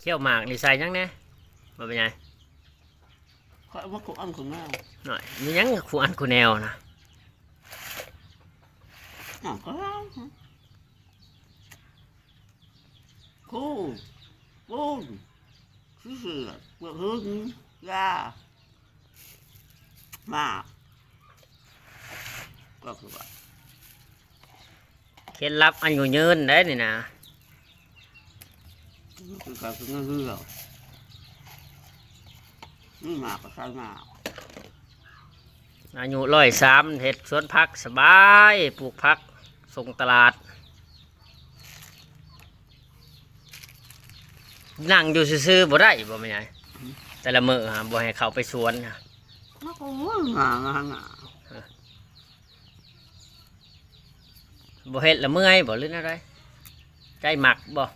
ຂ້ຽວໝາກນີ້ໃສ່ຫຍັງແດ່? ບໍ່ເປັນຫຍັງ. ຂ້ອຍວ່າຄູອັນຄູແນວ. ໜ້ອຍ ມີຫຍັງຄູອັນຄູແນວນະ? ອ້າວ ກໍ ຄູ ປູນ ຂີ້ເສຍ ເປືອກຫຶງ ຢາ ໝາກ ກໍຄືວ່າ ເຄັດລັບອາຍຸຍືນໄດ໋ນີ້ນະ. ຄືກັນຄືເຮືອ ມີໝາກກໍໃສ່ໝາກ. ອາຍຸຮ້ອຍສາມ ເຮັດສວນຜັກສະບາຍ ປູກຜັກສົ່ງຕະຫຼາດ. ນັ່ງຢູ່ຊື່ໆບໍ່ໄດ້ບໍ່ແມ່ໃຫຍ່? ແຕ່ລະມື້ຫາ ບໍ່ໃຫ້ເຂົ້າໄປສວນຫາ. ມັນກໍໂອ້ຍ ມາ ມາຫາ ບໍ່ເຮັດລະເມື່ອຍບໍ່ ຫຼືແນວໃດ? ໃຈມັກບໍ່?